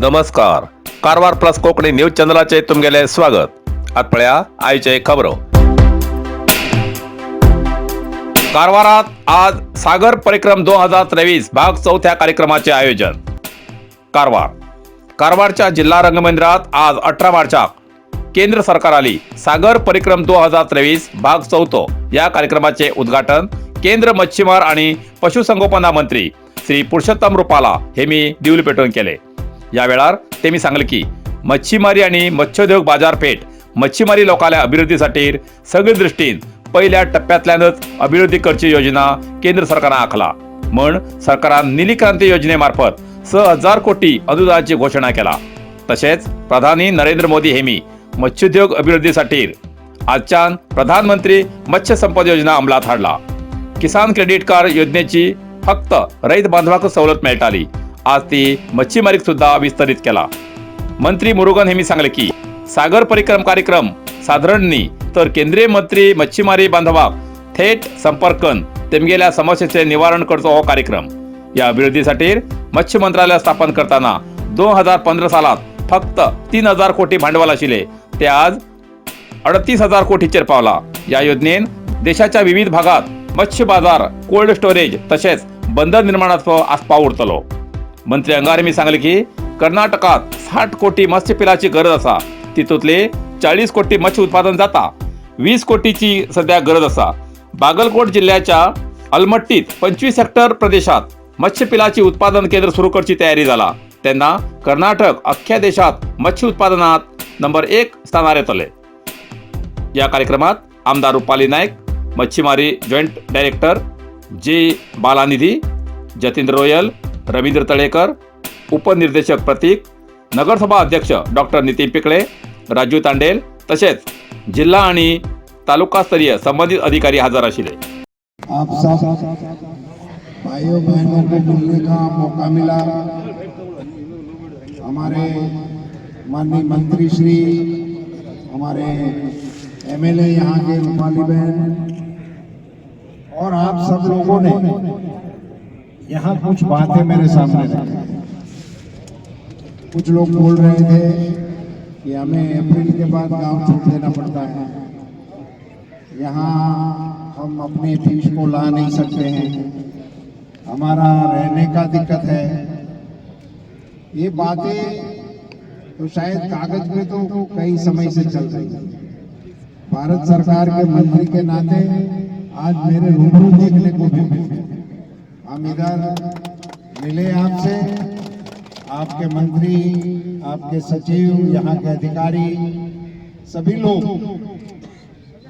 नमस्कार, Karwar plus Konkani news चॅनलाचे तुमगेले स्वागत. आत पळया आयचे खबरो. कारवारात आज सागर परिक्रम 2023 भाग चौथ्या कार्यक्रमाचे आयोजन. कारवार. कारवारच्या जिल्हा रंगमंदिरात आज 18 मार्चाक केंद्र सरकाराली सागर परिक्रम 2023 भाग चौथो या कार्यक्रमाचे उद्घाटन केंद्र मच्छीमार आणि पशुसंगोपना मंत्री श्री पुरुषोत्तम रुपाला हे मी दिवली पेटवून केले. या वेळार तेमी सांगले की मच्छीमारी आणि मत्स्योद्योग बाजारपेठ मच्छीमारी लोकांच्या अभिवृद्धीसाठी सगळी दृष्टीन पहिल्या टप्प्यातल्यानच अभिवृद्धी करची योजना केंद्र सरकारनं आखला म्हण सरकारान निली क्रांती योजनेमार्फत 6000 कोटी अनुदानाची घोषणा केला. तसेच प्रधानी नरेंद्र मोदी हेमी मत्स्योद्योग अभिवृद्धीसाठी आजच्यान प्रधानमंत्री मत्स्य संपद योजना अंमलात हाडला. किसान क्रेडिट कार्ड योजनेची फक्त रयत बांधवाक सवलत मेळटाली, आज ती मच्छीमारीक सुद्धा विस्तरित केला. मंत्री मुरुगन हेमी सांगले की सागर परिक्रम कार्यक्रम साधारण न्ही तर केंद्रीय मंत्री मच्छीमारी बांधवाक थेट संपर्कन तेमगेल्या समस्येचे निवारण करचो हो कार्यक्रम. या अभिवृद्धीसाठी मत्स्य मंत्रालय स्थापन करताना 2015 सालात फक्त 3000 कोटी भांडवल आशिल्ले, ते आज 38,000 कोटीचेर पावला. या योजनेन देशाच्या विविध भागात मत्स्य बाजार, कोल्ड स्टोरेज तसेच बंदर निर्माणाचो आस्पाव उरतलो. मंत्री अंगारेमी सांगले की कर्नाटकात 60 कोटी मत्स्यपिलाची गरज आसा, तितूंतले 40 कोटी मत्स्य उत्पादन जाता, 20 कोटीची सध्या गरज आसा. बागलकोट जिल्ह्याच्या अलमट्टीत 25 हेक्टर प्रदेशात मत्स्यपिलाची उत्पादन केंद्र सुरू करची तयारी जाला, तेन्ना कर्नाटक अख्ख्या देशात मत्स्य उत्पादनात नंबर एक स्थानार येतले. या कार्यक्रमात आमदार रुपाली नाईक, मच्छीमारी जॉईंट डायरेक्टर जे बालानिधी, जतींद्र रोयल, रवींद्र तळेकर, उपनिर्देशक प्रतीक, नगरसभा अध्यक्ष डॉक्टर नितीन पिकळे, राजू तांडेल तसेच जिल्हा आणि तालुकास्तरीय संबंधित अधिकारी हजर आशिल्ले. आप सब भाइयों बहनों को मिलने का मौका मिला. हमारे माननीय मंत्री श्री, हमारे एमएलए यहाँ के रूपाली बहन और आप सब लोगों ने यहाँ कुछ बातें मेरे सामने रखी. कुछ लोग बोल रहे थे कि हमें अप्रैल के बाद गांव छोड़ देना पड़ता है, यहाँ हम अपने फिश को ला नहीं सकते हैं, हमारा रहने का दिक्कत है. ये बातें तो शायद कागज में तो कई समय से चल रही है. भारत सरकार के मंत्री के नाते आज मेरे रूबरू देखने को भी मिले. हम इधर मिले आपसे, आपके मंत्री, आपके सचिव, यहाँ के अधिकारी, सभी लोग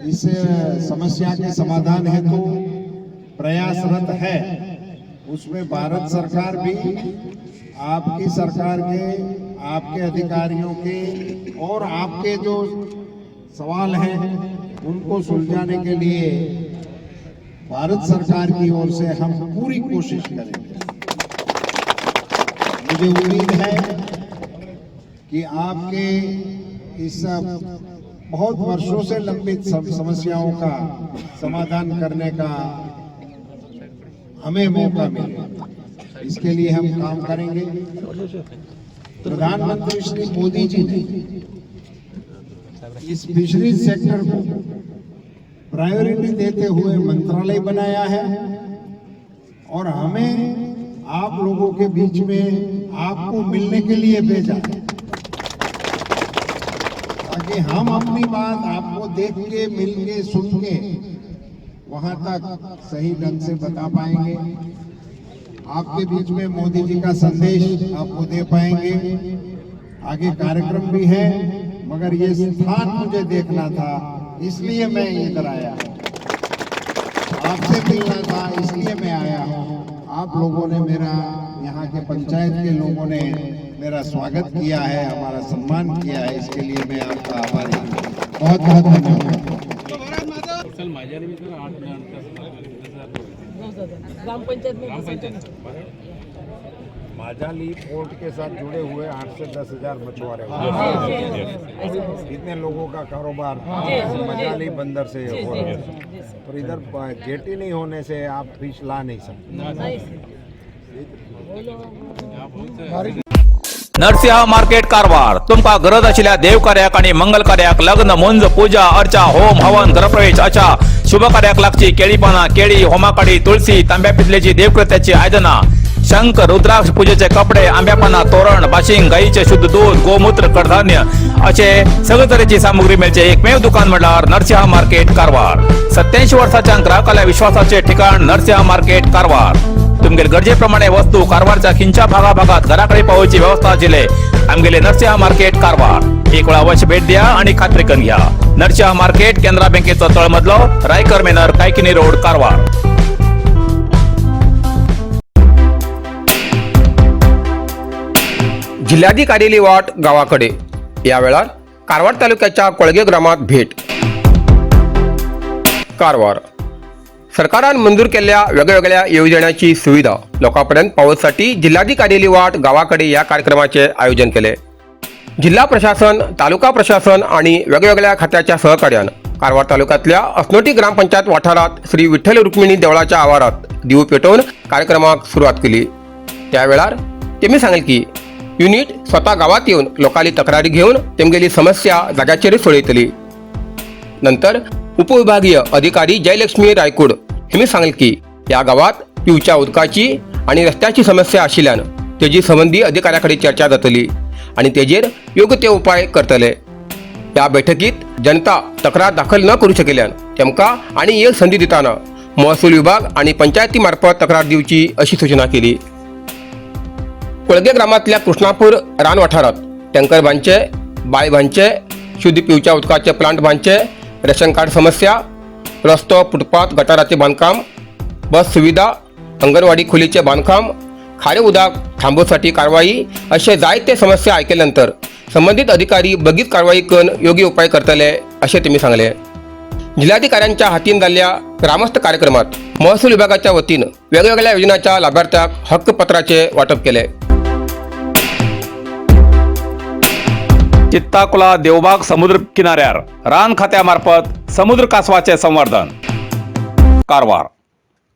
इस समस्या के समाधान हेतु प्रयासरत है. उसमें भारत सरकार भी आपकी सरकार के, आपके अधिकारियों के और आपके जो सवाल हैं, उनको सुलझाने के लिए भारत सरकार की ओर से हम पूरी कोशिश करेंगे. मुझे उम्मीद है कि आपके इस बहुत वर्षों से लंबित समस्याओं का समाधान करने का हमें मौका मिले, इसके लिए हम काम करेंगे. प्रधानमंत्री श्री मोदी जी ने इस फिशरीज सेक्टर को प्रायोरिटी देते हुए मंत्रालय बनाया है और हमें आप लोगों के बीच में आपको मिलने के लिए भेजा है, ताकि हम अपनी बात आपको देख के, मिल के, सुन के वहां तक सही ढंग से बता पाएंगे. आपके बीच में मोदी जी का संदेश आपको दे पाएंगे. आगे कार्यक्रम भी है, मगर ये स्थान मुझे देखना था, इसलिए मैं इधर आया. आपसे मिलना था, इसलिए मैं आया हूँ. आप लोगों ने मेरा, यहाँ के पंचायत के लोगों ने मेरा स्वागत किया है, हमारा सम्मान किया है, इसके लिए मैं आपका आभारी हूँ. बहुत बहुत धन्यवाद. चल, माझ्या मी तर 8-10. ग्रामपंचायत में. ग्रामपंचायत. माजाली पोर्ट के साथ जुड़े हुए 8 से 10 हजार मछुआरे हैं. इतने लोगों का कारोबार मजाली बंदर से हो रहा है और इधर जेटी नहीं होने से आप फिश ला नहीं सकते. नहीं. बहुत. नरसिंह मार्केट कारवार. तुमकां गरज आशिल्ल्या देवकार्याक आणि मंगल कार्याक, लग्न, मुंज, पूजा अर्चा, होम हवन, गृहप्रवेश अशा शुभ कार्याक लागची केळी पानां, केळी, होमाकाडी, तुळसी, तांब्या पितलेची देवकृत्याची आयदनां, शंख, रुद्राक्ष, पूजेचे कपडे, आंब्या पानां, तोरण, बाशिंग, गाईचे शुद्ध दूध, गोमूत्र, कडधान्य असे सगळे तरेची सामुग्री मेळचे एकमेव दुकान म्हळ्यार नरसिंह मार्केट कारवार. 87 वर्साच्या ग्राहकाला विश्वासाचे ठिकाण नरसिंह मार्केट कारवार. तुमगेले गरजेप्रमाणे वस्तू कारवारच्या खिंच्या भागाभागात घराकडे पावोवची व्यवस्था आशिल्ले आमगेले नरसिंह मार्केट कारवार. एक वेळा अवश्य भेट द्या आणि खात्री करून घ्या. नरसिंह मार्केट, केनरा बँकेचो तळमजलो, रायकर मेनर, कायकिनी रोड, कारवार. जिल्हाधिकारी वाट गावाकडे. या वेळार कारवार तालुक्याच्या कोळगे ग्रामात भेट. कारवार सरकारान मंजूर केल्ल्या वेगवेगळ्या येवजण्यांची सुविधा लोकां पर्यंत पावोवसाठी जिल्हाधिकारी वाट गावाकडे या कार्यक्रमाचे आयोजन केले. जिल्हा प्रशासन, तालुका प्रशासन आणि वेगवेगळ्या खात्याच्या सहकार्यान कारवार तालुक्यातल्या असनोटी ग्रामपंचायत वाठारात श्री विठ्ठल रुक्मिणी देवळाच्या आवारात दिवो पेटोवन कार्यक्रमाक सुरवात केली. त्या वेळार तेमी सांगले की युनिट स्वतः गावात येवन लोकांली तक्रारी घेवन तेमगेली समस्या जाग्याचेरच सोडयतली. नंतर उपविभागीय अधिकारी जयलक्ष्मी रायकूड हेमी सांगले की या गावात पिवच्या उदकाची आणि रस्त्याची समस्या आशिल्ल्यान तेजी संबंदी अधिकाऱ्या कडेन चर्चा जातली आणि तेजेर योग्य ते उपाय करतले. या बैठकीत जनता तक्रार दाखल न करू शकिल्यान तेमकां आनी एक संदी दितना महसूल विभाग आणि पंचायती मार्फत तक्रार दिवची अशी सूचना केली. कोळगे ग्रामांतल्या कृष्णापूर रान वाठारात टँकर बांदचे, बांय बांदचे, शुद्ध पिवच्या उदकाचे प्लांट बांदचे, रेशन कार्ड समस्या, रस्तो, फुटपाथ, गटाराचे बांधकाम, बस सुविधा, अंगणवाडी खोलीचे बांधकाम, खारे उदक थांबोवसाठी कारवाई असे जायते समस्या ऐकल्यानंतर संबंधित अधिकारी बगीच कारवाई करून योग्य उपाय करतले असे तेमी सांगले. जिल्हाधिकाऱ्यांच्या हातीन जाल्ल्या ग्रामस्थ कार्यक्रमात महसूल विभागाच्या वतीन वेगवेगळ्या योजनांच्या लाभार्थ्याक हक्कपत्राचे वाटप केले. चित्ताकुला देवबाग समुद्र किनाऱ्यार रान खात्यामार्फत समुद्र कासवाचे संवर्धन. कारवार.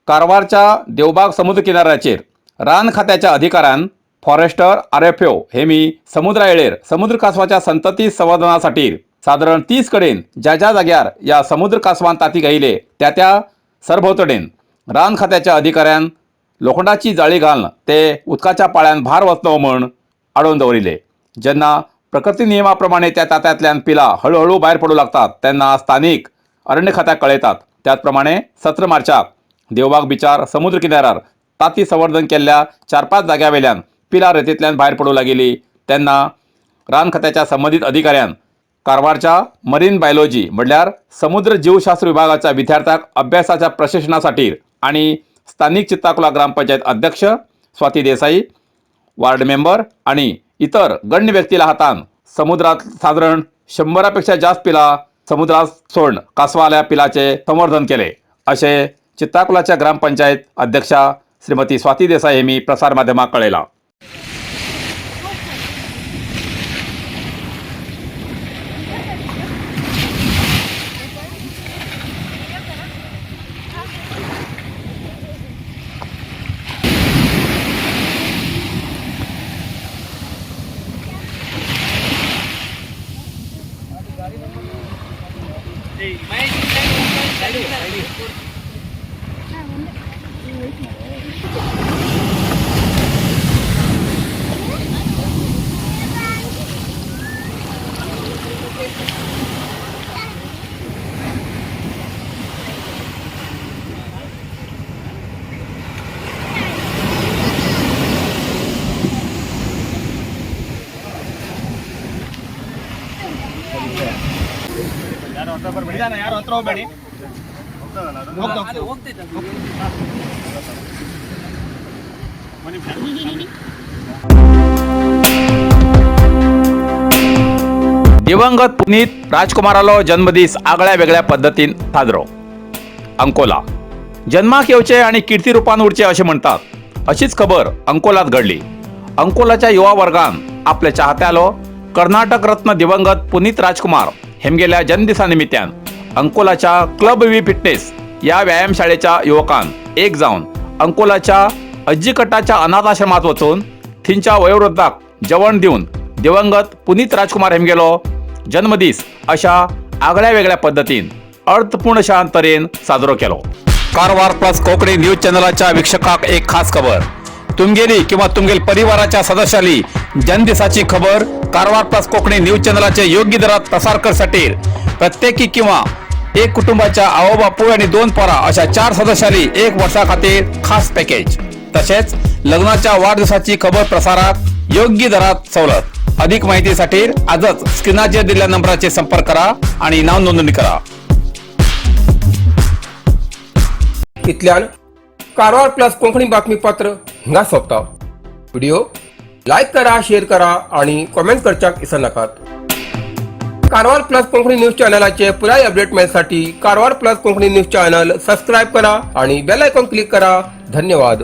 कारवारच्या देवबाग समुद्र किनाऱ्याचेर रान खात्याच्या अधिकाऱ्यान, फॉरेस्टर, आरएफओ हेमी समुद्रा येळेर समुद्र कासवाच्या संतती संवर्धनासाठी सादारण 30 कडेन ज्या ज्या जाग्यार या समुद्र कासवान ताती घायले त्या त्या सरभोवतडेन रान खात्याच्या अधिकाऱ्यान लोखंडाची जाळी घालून ते उदकाच्या पाळ्यान भार वचलो म्हण आडोवन दवरिले. जेन्ना प्रकृती नियमाप्रमाणे त्या तात्यांतल्यान पिलां हळूहळू भायर पडूं लागतात तेन्ना स्थानीक अरण्य खात्याक कळयतात. त्याच प्रमाणे 17 मार्चाक देवबाग बिचार समुद्र किनाऱ्यार ताती संवर्धन केल्ल्या 4-5 जाग्या वेल्यान पिलां रेतींतल्यान भायर पडूं लागिल्ली तेन्ना रान खात्याच्या संबंदीत अधिकाऱ्यान कारवारच्या मरीन बायोलॉजी म्हणल्यार समुद्र जीवशास्त्र विभागाच्या विद्यार्थ्याक अभ्यासाच्या प्रशिक्षणासाठी आणि स्थानिक चित्ताकुला ग्रामपंचायत अध्यक्ष स्वाती देसाई, वार्ड मेंबर आणि इतर गण्य व्यक्तीला हातान समुद्रात साधारण 100पेक्षा जास्त पिला समुद्रात सोडून कासवाल्या पिलाचे संवर्धन केले असे चित्ताकुलाच्या ग्रामपंचायत अध्यक्षा श्रीमती स्वाती देसाई यांनी प्रसारमाध्यमाक कळयला. दिवंगत पुनीत राजकुमारालो जन्मदीस आगळ्या वेगळ्या पद्दतीन साजरो. अंकोला. जन्माक येवचे आणि कीर्ती रुपान उरचे अशें म्हणतात, अशीच खबर अंकोलात घडली. अंकोलाच्या युवा वर्गान आपल्या चाहत्यालो कर्नाटक रत्न दिवंगत पुनीत राजकुमार हेमगेल्या जन्मदिसा निमित्यान अंकोलाच्या क्लब we fitness या व्यायामशाळेच्या युवकान एक जावन अंकोलाच्या अज्जीकट्टाच्या अनाथाश्रमात वचून थंयच्या वयोवृद्धाक जेवण दिवन दिवंगत पुनीत राजकुमार हेमगेलो जन्मदीस अशा आगळ्या वेगळ्या पद्दतीन अर्थपूर्ण अशा तरेन साजरो केलो. कारवार प्लस कोकणी न्यूज चॅनलाच्या वीक्षकाक एक खास खबर. तुमगेली किंवा तुमगेल परिवाराच्या सदस्याली जन्मदिसाची खबर कारवार प्लस कोकणी न्यूज चॅनलाचे योग्य दरात प्रसार करसाठी प्रत्येकी किंवा एक कुटुंबाच्या आवो बापूय आणि 2 पोरा अशा 4 सदस्यांनी 1 वर्षा खातीर खास पॅकेज, तसेच लग्नाच्या वाढदिवसाची खबर प्रसारात योग्य दरात सवलत. अधिक माहितीसाठी आजच स्क्रीनाचेर दिलेल्या नंबराचे संपर्क करा आणि नाव नोंदणी करा. इतल्यान कारवार प्लस कोंकणी बातमीपत्र हिंगा सोंपता. व्हिडिओ लायक करा, शेअर करा आणि कॉमेंट करच्याक विसरनाकात. कारवार प्लस कोंकणी न्यूज चॅनलाचे पुराय update मेळसाठी Karwar plus Konkani news channel subscribe करा आणि बेल आयकॉन क्लिक करा. धन्यवाद.